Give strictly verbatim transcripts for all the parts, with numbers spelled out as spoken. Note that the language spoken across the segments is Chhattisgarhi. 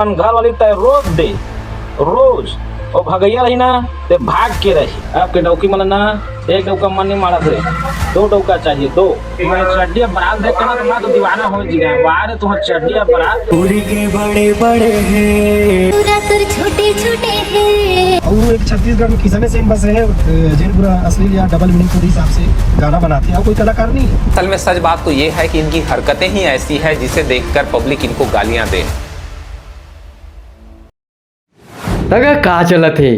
अपन घर वाली तय रोज दे, रोज। वो भगैया रही ना, ते भाग के रही। आपके डौकी मन ना, एक डौका मन नहीं मारत रे, दो डौका चाहिए, दो। मैं चड्डी अब बरात देख के ना, तो मैं तो दीवाना हो जी गया। वाह रे, तुम्हार चड्डी अब बरात। पूरी के बड़े बड़े हैं। पूरा तोर छोटे छोटे हैं। और वो एक छत्तीसगढ़ में किसने सेम बस है, जिन पूरा अश्लील या डबल मीनिंग के हिसाब से गाना बनाते हैं, और कोई कलाकार नहीं है। असल में सच बात तो ये है कि इनकी हरकतें ही ऐसी है, जिसे देखकर पब्लिक इनको गालियां दे। तगा का चलत हे?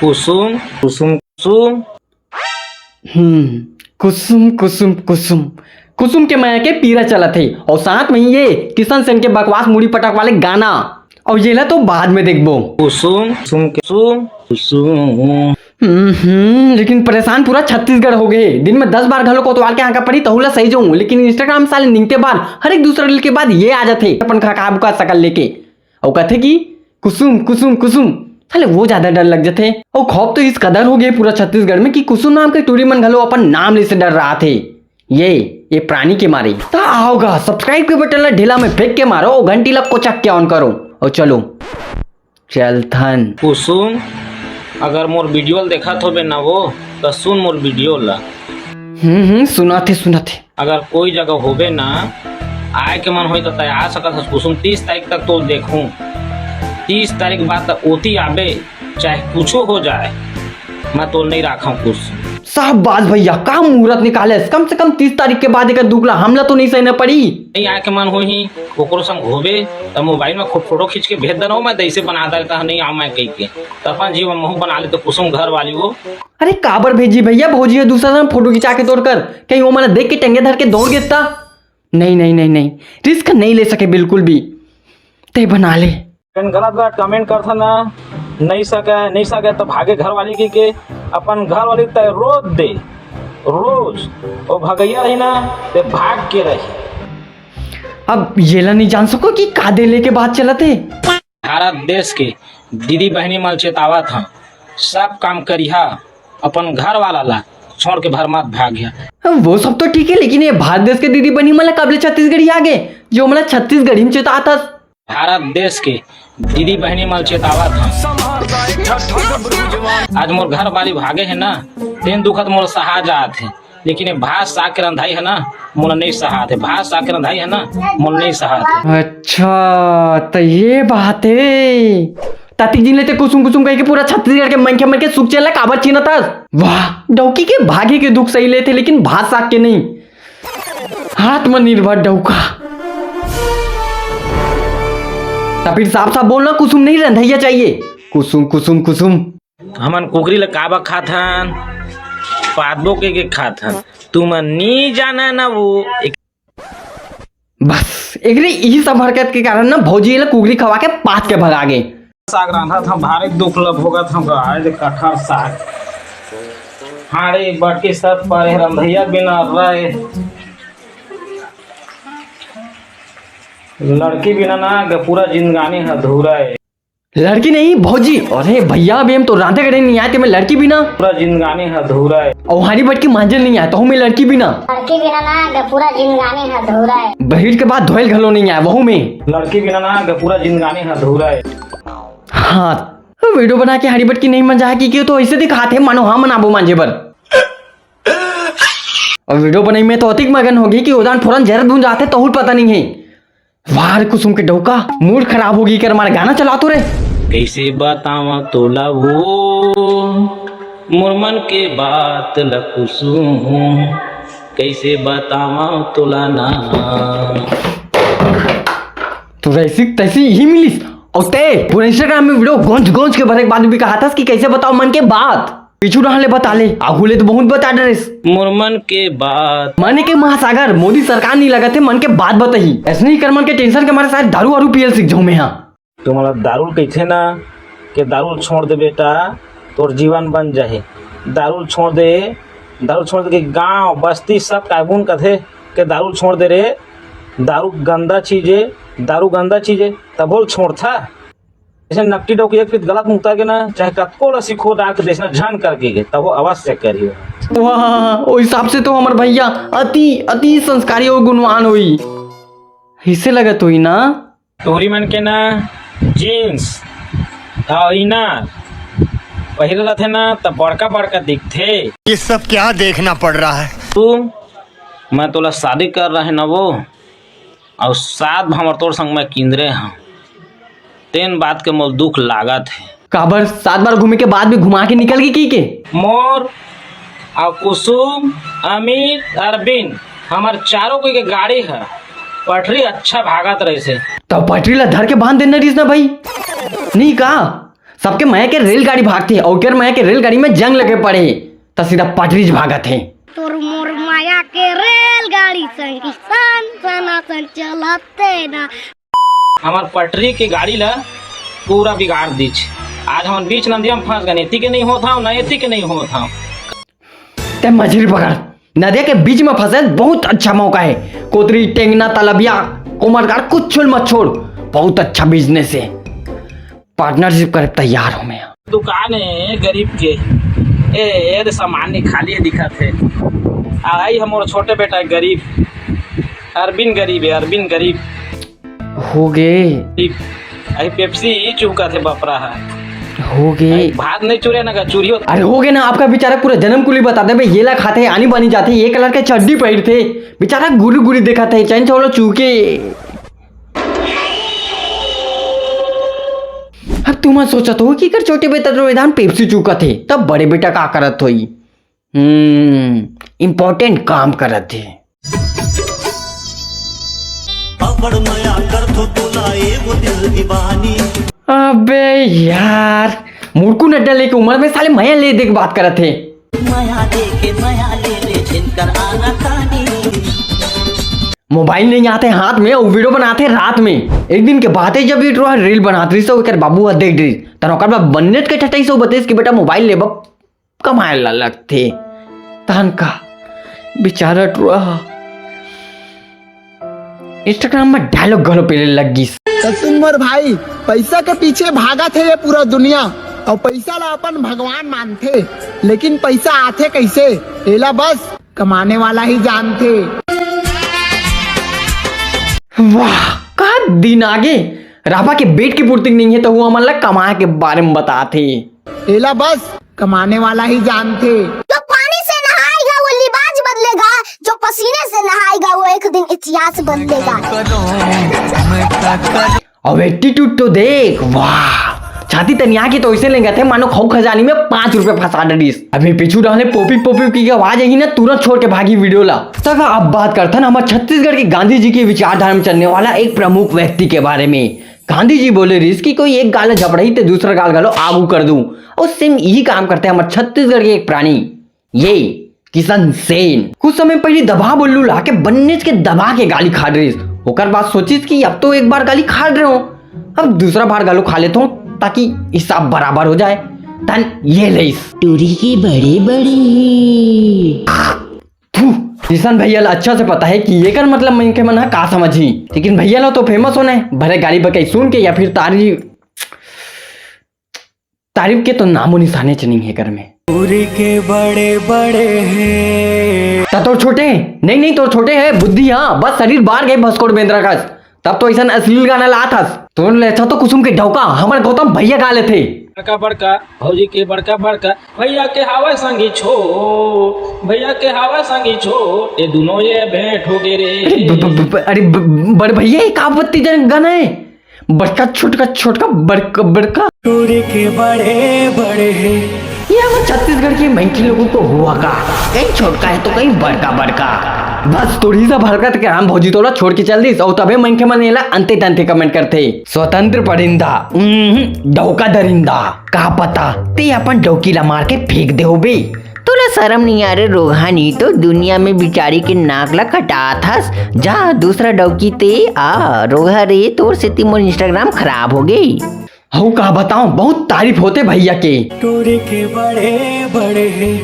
कुसुम, कुसुम, कुसुम। हम्म, कुसुम, कुसुम, कुसुम। कुसुम के मया के पीरा चलत हे। और साथ में ये किशन सेन के बकवास मुड़ी पटक वाले गाना। और ये ला तो बाद में देखबो। कुसुम, कुसुम के, कुसुम, कुसुम। हम्म, हम्म, लेकिन परेशान पूरा छत्तीसगढ़ हो गए। दिन में दस बार घलो कोतवाल के आंका पड़ी, तहू ला सही जाऊं, लेकिन Instagram साले निंगते बार हर एक दूसरा reel के बाद ये आ जाथे अपन खकाबुका शकल लेके। अउ कथे कि कुसुम, कुसुम, कुसुम। साले वो ज्यादा डर लग जथे। अउ खौफ तो इस कदर हो गए पूरा छत्तीसगढ़ में कि कुसुम नाम के टूरी मन घलो अपन नाम ले से डर रहा थे। ये, ये प्राणी के मारे। त आओगा, subscribe के बटन ला ढेला में फेंक के मारो, अउ घंटी ला कोचक के on करो। अउ चलो, चलथन। कुसुम, अगर मोर video ल देखत होबे ना वो, त सुन मोर video ला। हम्म, हम्म, सुनाथे, सुनाथे। अगर कोई जगह होबे ना, आए के मन होई त तय आ सकत हस कुसुम, तीस तारीख तक तो देखूं। तीस तारीख बाद त ओती आबे, चाहे कुछो हो जाए, मैं तो नहीं राखा कुसुम। शाबाश भैया, का मुहूर्त निकाले, कम से कम तीस तारीख के बाद एकर दुख ला हमला तो नहीं सहना पड़ी। नहीं आए के मन होही, ओकरो संग होबे, त mobile में खूब photo खींच के भेज देना, मैं तैसे बना देता नहीं आ मैं कह के। त अपन जीवन महू बना ले तो कुसुम घर वाली वो। अरे काबर भेजी भैया, भौजी ह दूसरा जन फोटो खिंचा के तोर कर, कहीं वो मन देख के टंगे धर के दौड़ गे त? नहीं, नहीं, नहीं, नहीं, risk नहीं ले सके बिल्कुल भी। ते बना ले। अपन गलत गलत comment करथा ना, नहीं सके, नहीं सके त भागे घर वाली की के, अपन घर वाली तय रोज दे, रोज। वो भगैया रही ना, ते भाग के रही। अब ये ला नहीं जान सको कि का दे लेके बात चलत हे। भारत देश के दीदी बहिनी मन चेतावत हंव, सब काम करिहा, अपन घर वाला ला छोड़ के भर मत भागिहा। वो सब तो ठीक है, लेकिन ये भारत देश के दीदी बहिनी मन ला कब ले छत्तीसगढ़ी आ गे, जो हमला छत्तीसगढ़ी में चेतावत हस? भारत देश के दीदी बहिनी मन चेतावत हंव। आज मोर घर वाली भागे हे ना, तेन दुखत मोर सहा जात हे। लेकिन ये भात साग के रंधाई है ना, मोला नहीं सहात है। भात साग के रंधाई है ना, मोला नहीं सहात है। अच्छा, त ये बात हे। तातिक दिन ले ते कुसुम कुसुम कहिके पूरा छत्तीसगढ़ के मनखे मन के सुख चैन ला काबर छीनत हस? वाह, डौकी के भागे के दुख सही लेथे, लेकिन भात साग के नहीं। आत्मनिर्भर डौका। त फिर साफ साफ बोलना, कुसुम नहीं, रंधैया चाहिए। कुसुम, कुसुम, कुसुम। हमन कुकरी ल काबर खाथन? पादबो के, के खाथन। तुमन नी जाना ना वो। बस, एकरे इही सब हरकत के कारण ना भौजी ल कुकरी खवा के पाद के भगा गे। साग रांधत हंव, भारी दुख ल भोगत हंव गा, आय दे कटहर साग। हाड़ी बटकी सब परे, रंधैया बिना रहे। लड़की बिना ना ग पूरा जिंदगानी ह अधूरा हे। लड़की नहीं, भौजी। अरे भैया, अभी हम तो रांधे गड़े नहीं आए, ते में लड़की बिना। पूरा जिंदगानी ह अधूरा हे। अउ हांड़ी बटकी मांजे नहीं आए, तहू में लड़की बिना। लड़की बिना ना, ग पूरा जिंदगानी ह अधूरा हे। बहिर के बाद धोयल घलो नहीं आए, वहू में। लड़की बिना ना, ग पूरा जिंदगानी ह अधूरा हे। हाँ, video बना के हांड़ी बटकी नहीं मंजा है कि क्यों तो ऐसे दिखाते मानो हाँ मनाबो मांजे बर। अउ video बनाई में तो अतिक मगन होगी कि ओदान फोरन जरत भूंजाथे, तहू ल पता नहीं है। वाह रे कुसुम के डौका, mood खराब होगे कर मारे गाना चला तो रे। कैसे बतावा तोला वो मोर मन के बात ल कुसुम, कैसे बतावा तोला ना। तो ऐसी तैसी ही मिलिस। अउ ते पूरा Instagram में video गोंज गोंज के भरे के बाद भी कहा था कि कैसे बताओ मन के बात। पीछू डहान ले बता ले, आगू ले तो बहुत बता डरेस। मोर मन के बात। माने के महासागर, मोदी सरकार नहीं लगत हे मन के बात बताही। ऐसे नहीं कर मन के tension के मारे शायद दारू वारू पियल सीख जाऊं मैं। हाँ, तुम्हारा दारू कहिथे ना कि दारू छोड़ दे बेटा, तोर जीवन बन जाही। दारू छोड़ दे, दारू छोड़ दे के गांव बस्ती सब काबून कथे के दारू छोड़ दे रे। दारू गंदा चीज हे, दारू गंदा चीज हे, तभो ल छोड़था। जैसे नकटी डौकी एक पीत गलत मुक्ता के ना, चाहे कतको ला सिखो डाल के देसना झन करके गे, तब वो अवश्य करियो। वाह, ओ हिसाब से तो हमर भैया अति, अति संस्कारी और गुणवान होई। हिसे लगत होई ना? तोरी मन के ना, जींस अउ इनर पहिरे रथे ना, त बड़का बड़का दिखथे। ये सब क्या देखना पड़ रहा है? तू, मैं तोला शादी कर रहे ना वो, अउ सात भांवर तोर संग मैं किंदरे हंव, तेन बात के मोल दुख लागत हे। काबर, सात बार घूमे के बाद भी घुमा के निकल गई की के? मोर अउ कुसुम, अमित, अरविंद, हमर चारों कोई के गाड़ी ह, पटरी अच्छा भागत रहिसे। त पटरी ला धर के बांध देना रहिस ना भाई, नहीं का? सबके मया के रेलगाड़ी भागथे, अउ ओकर मया के रेलगाड़ी में जंग लगे पड़े, त सीधा पटरी च भागत हे। तोर मोर माया के रेलगाड़ी संगी सन सनातन चलते ना। हमर पटरी के गाड़ी ला पूरा बिगाड़ दीच। आज हमन बीच नदिया में फंस गए, एती के नहीं होत हंव, ना एती के नहीं होत हंव। ते मछली पकड़, नदिया के बीच में फंसे, बहुत अच्छा मौका है। कोतरी, टेंगना, तलबिया, कोमलगार, कुछ मत छोड़, बहुत अच्छा बिजनेस है। पार्टनरशिप करे तैयार हंव मैं। दुकान है गरीब के। ए, ए दे सामान नहीं, खाली है दिखत है। आई हमर छोटे बेटा है गरीब, अरविंद गरीब है, अरविंद गरीब। हो गे। गरीब। आई पेप्सी ही चूका थे बपरा है। हो गे। आई भात नहीं चुरे ना का चूरी होता। अरे हो गे ना, आपका बेचारा पूरा जन्म कुली बता दे बे, ये ला खाते, आनी बानी जाते, ये कलर के चड्डी पहिरथे, बेचारा गुरी गुरी देखत हे, चैन छोड़ो चूके। अब तुमन सोचत हो कि कर छोटे बेटा तो विधान पेप्सी चूकत हे, तब बड़े बेटा का करत होई? हम्म, इंपॉर्टेंट काम करत हे। अबड़ मया करथो तोला ए वो दिल दीवानी। अबे यार, मुड़कू नड्डा लेके उम्र में साले मया ले देख बात करत हे। मया देके मया ले ले जिनकर आना कानी। मोबाइल नहीं आते हाथ में, वो वीडियो बनाते रात में। एक दिन के बात है, जब ये टुरा रील बनात रही, तो ओकर बाबू ह देख रही, तन ओकर बाद बन्नेट के ठटई से बतेस कि बेटा मोबाइल लेबा कमाए ला लगथे। तन का बेचारा टुरा ह Instagram में डायलॉग घलो पेले लग गिस। त सुन मोर भाई, पैसा के पीछे भागत हे ये पूरा दुनिया, अउ पैसा ला अपन भगवान मानथे, लेकिन पैसा आथे कैसे, एला बस कमाने वाला ही जानथे। वाह, का दिन आगे। रापा के बेट की पूर्ति नहीं है, तो वो हमन ला कमाए के बारे में बताथे। एला बस कमाने वाला ही जानथे। जो पानी से नहाएगा वो लिबाज बदलेगा, जो पसीने से नहाएगा वो एक दिन इतिहास बदलेगा। अब एटीट्यूड तो देख, वाह, छाती तनिया के तो ऐसे लेंगे थे मानो खौ खजानी में पाँच रुपए फंसा डरिस। अभी पीछू डाले पोपी पोपी की आवाज आई ना, तुरंत छोड़ के भागी वीडियो ला। तब अब बात करथन हमर छत्तीसगढ़ के गांधी जी के विचारधारा में चलने वाला एक प्रमुख व्यक्ति के बारे में। गांधी जी बोले रिहिस कि कोई एक गाल झपड़ही ते दूसरा गाल घलो आगू कर दूं। और सेम यही काम करते हमर छत्तीसगढ़ के एक प्राणी, ये किशन सेन। कुछ समय पहले दबा बल्लू ला के बन्नेच के दबा के गाली खा रिहिस। ओकर बाद सोचिस कि अब तो एक बार गाली खा रहे हो, अब दूसरा बार गालो खा लेता हूँ ताकि हिसाब बराबर हो जाए। तन ये लेस। टूरी की बड़ी बड़ी। थू। किशन भैया ला अच्छा से पता है कि एकर मतलब मनखे मन ह का समझही, लेकिन भैया ला तो फेमस होना है, भले गाली बकई सुन के या फिर तारीफ, तारीफ के तो नामो निशाने च नहीं है घर में। पूरी के बड़े बड़े हैं। त तोर छोटे है? नहीं, नहीं, तोर छोटे है बुद्धि, हाँ, बस शरीर बाहर गए भसकोट बेंदरा कस। तब तो ऐसा अश्लील गाना लात हस। तोर ले अच्छा तो कुसुम के डौका, हमर गौतम भैया गा लेथे। बड़का बड़का भौजी के बड़का बड़का भैया के हावा संगी छो, भैया के हावा संगी छो, ये दोनों ये भेंट हो गए रे। अरे ब-, ब-, ब-, अरे ब-, बड़े भैया, ये का आपत्तिजनक गाना है? बड़का छोटका, छोटका बड़का बड़का। टूरी के बड़े बड़े हैं। ये हमर छत्तीसगढ़ के मैथिल लोगों को हुआ का, कहीं छोटका है तो कहीं बड़का बड़का। बस थोड़ी सा हरकत के राम भौजी तोला छोड़ के चल दिस, और तबे मनखे मन एला अंते तंते कमेंट करथे, स्वतंत्र परिंदा, उम्म, डौका दरिंदा। का पता ते अपन डौकी ला मार के फेंक दे होबे। तोला शरम नहीं आ रे रोगहा, नी तो दुनिया में बिचारी के नाक ला कटात हस। जा दूसरा डौकी ते आ। रोगहा रे, तोर सेती मोर Instagram खराब हो गई। हऊ का बताऊं, बहुत तारीफ होते भैया के। टूरी के बड़े बड़े हैं।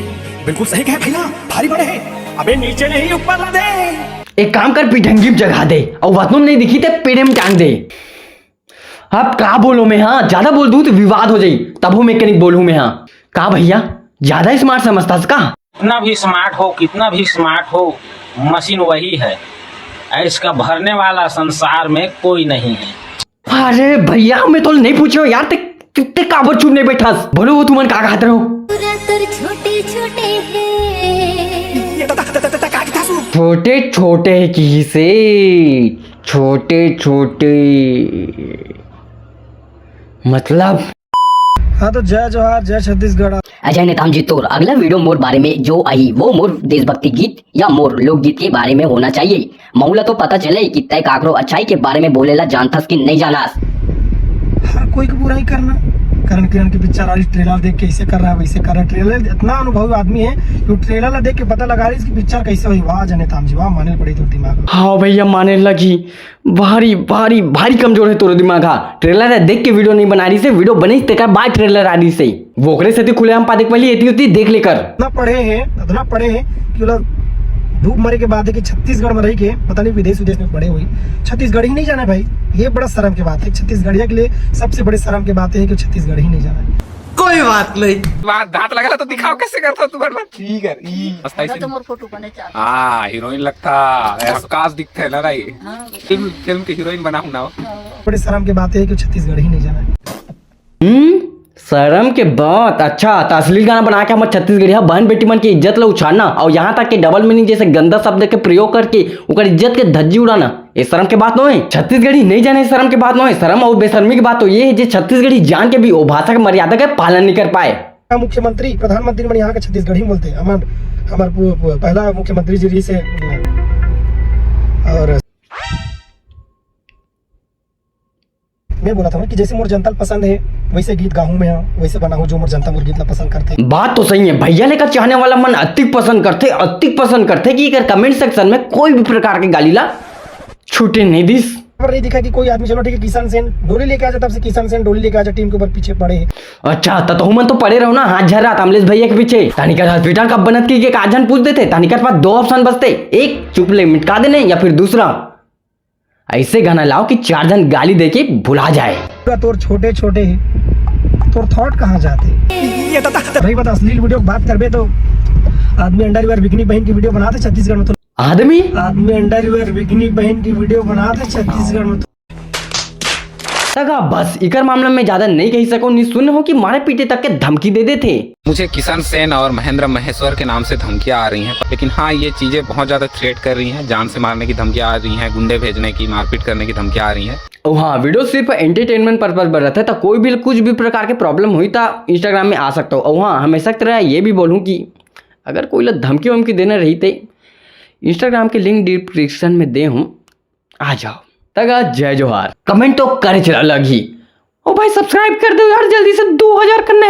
बिल्कुल सही कहे भैया, भारी बड़े हैं। अबे नीचे नहीं, ऊपर ला दे। एक काम कर, पिठंगी में जगा दे, और वतनो नहीं दिखी ते पेड़े में टांग दे। अब का बोलूं मैं, हाँ, ज्यादा बोल दूं तो विवाद हो जाई, तब हूँ मैकेनिक बोलूं मैं, हाँ। का भैया, ज्यादा स्मार्ट समझता है का? कितना भी स्मार्ट हो, कितना भी स्मार्ट हो, मशीन वही है। इसका भरने वाला संसार में कोई नहीं है। अरे भैया, मैं तो नहीं पूछे हूँ यार, ते, ते, ते काबर चुप नहीं बैठा? बोलो, वो तुमन का कहत रहो? पूरा तोर छोटे छोटे है। छोटे छोटे है किसे? छोटे छोटे मतलब? हाँ, तो जय जोहार, जय छत्तीसगढ़। अजय नेताम जी, तोर अगला वीडियो मोर बारे में जो आही, वो मोर देशभक्ति गीत या मोर लोकगीत के बारे में होना चाहिए। महू ला तो पता चले कि तय काकरो अच्छाई के बारे में बोले ला जानथस कि नहीं जानस। हर कोई की बुराई करना। करण किरण की पिक्चर आ रही, ट्रेलर देख के ऐसे कर रहा है, वैसे कर रहा है। ट्रेलर इतना अनुभवी आदमी है कि वो ट्रेलर ला देख के पता लगा रही इसकी पिक्चर कैसे हुई। वाह अजय नेताम जी, वाह, माने पड़ी तो दिमाग। हाँ भैया, माने लगी। भारी भारी भारी कमजोर है तोरो दिमाग। हाँ, ट्रेलर है देख के वीडियो नहीं बना रही से, वीडियो बने तेकर बाद ट्रेलर आ रही से। वो ओकरे सेती खुलेआम पादे के पहले एती ओती देख लेकर। इतना पढ़े हैं, इतना पढ़े हैं कि मतलब डूब मरे के बात है कि छत्तीसगढ़ में रही के पता नहीं विदेश विदेश में पढ़े हुई, छत्तीसगढ़ ही नहीं जाना है भाई। ये बड़ा शर्म की बात है, छत्तीसगढ़िया के लिए सबसे बड़ी शर्म की बात है कि छत्तीसगढ़ ही नहीं जाना है। कोई बात नहीं। बात दांत लगा तो दिखाओ कैसे करता तू बर्बाद। ठीक है, ई। मस्त ऐसे तो मोर फोटो बने चाह। हाँ, हीरोइन लगता है, झक्कास दिखते है ना भाई। हाँ। फिल्म, फिल्म की हीरोइन बना हूँ ना। बड़ी शर्म की बात है कि छत्तीसगढ़ ही नहीं जाना है। हम्म, शर्म के बात। अच्छा, तो अश्लील गाना बना के हमर छत्तीसगढ़िया बहन बेटी मन के इज्जत ला उछालना और यहाँ तक के डबल मीनिंग जैसे गंदा शब्द के प्रयोग करके ओकर इज्जत के धज्जी उड़ाना, ये शर्म के बात नोहे। छत्तीसगढ़ी नहीं जाने, शर्म के बात नोहे। शर्म और बेशर्मी की बात तो ये है जे छत्तीसगढ़ी जान के भी वो भाषा के मर्यादा के पालन नहीं कर पाए। मुख्यमंत्री, प्रधानमंत्री मन यहाँ के छत्तीसगढ़ी बोलते हैं। हमार, हमार पु-, पु-, पहला मुख्यमंत्री जी रही से, और मैं बोला था ना कि जैसे मोर जनता ल पसंद है, वैसे गीत गाहूँ मैं, हाँ, वैसे बनाहूँ जो मोर जनता मोर गीत ला पसंद करते। बात तो सही है भैया, लेकर चाहने वाला मन अतिक पसंद करते, अतिक पसंद करते कि एकर कमेंट सेक्शन में कोई भी प्रकार के गाली ला छूटे नहीं दिस। पर नहीं दिखा कि कोई आदमी, चलो ठीक है, किशन सेन डोली लेके आ जा, तब से किशन सेन डोली लेके आ जा, टीम के ऊपर पीछे पड़े हैं। अच्छा, त तहु मन तो पड़े रहो ना, हाथ झर्रात अमलेश भैया के पीछे। तनिकर हॉस्पिटल कब बनत कहिके का झन पूछ देते, तनिकर पास दो ऑप्शन बचते, एक चुप ले मिटका देने या फिर दूसरा ऐसे गाना लाओ कि चार झन गाली दे के भुला जाए। पूरा तोर छोटे छोटे ही, तोर थॉट कहाँ जाते? ये तो भाई बता, अश्लील वीडियो की बात करबे तो आदमी अंडरवियर बिकनी पहन की वीडियो बनाते छत्तीसगढ़ में तो। आदमी? आदमी अंडरवियर बिकनी पहन की वीडियो बनाते छत्तीसगढ़ में तो। तगा बस, इकर मामला में ज्यादा नहीं कही सको, नहीं सुन हो कि मारे पीटे तक के धमकी दे देते। मुझे किशन सेन और महेंद्र महेश्वर के नाम से धमकियां आ रही हैं, लेकिन हाँ, ये चीजें बहुत ज्यादा थ्रेट कर रही हैं, जान से मारने की धमकियां आ रही हैं, गुंडे भेजने की, मारपीट करने की धमकियां आ रही हैं। और हाँ, वीडियो सिर्फ एंटरटेनमेंट पर्पस पर रहता है, तो कोई भी कुछ भी प्रकार के प्रॉब्लम हुई तो इंस्टाग्राम में आ सकता हो। और हाँ, हमेशा की तरह ये भी बोलूँ कि अगर कोई ला धमकी वमकी देना रही तो इंस्टाग्राम के लिंक डिस्क्रिप्शन में दे हूँ, आ जाओ। तगा जय जोहार। कमेंट तो करे चला लगी। ओ भाई, सब्सक्राइब कर दो यार, जल्दी से दो हज़ार करना।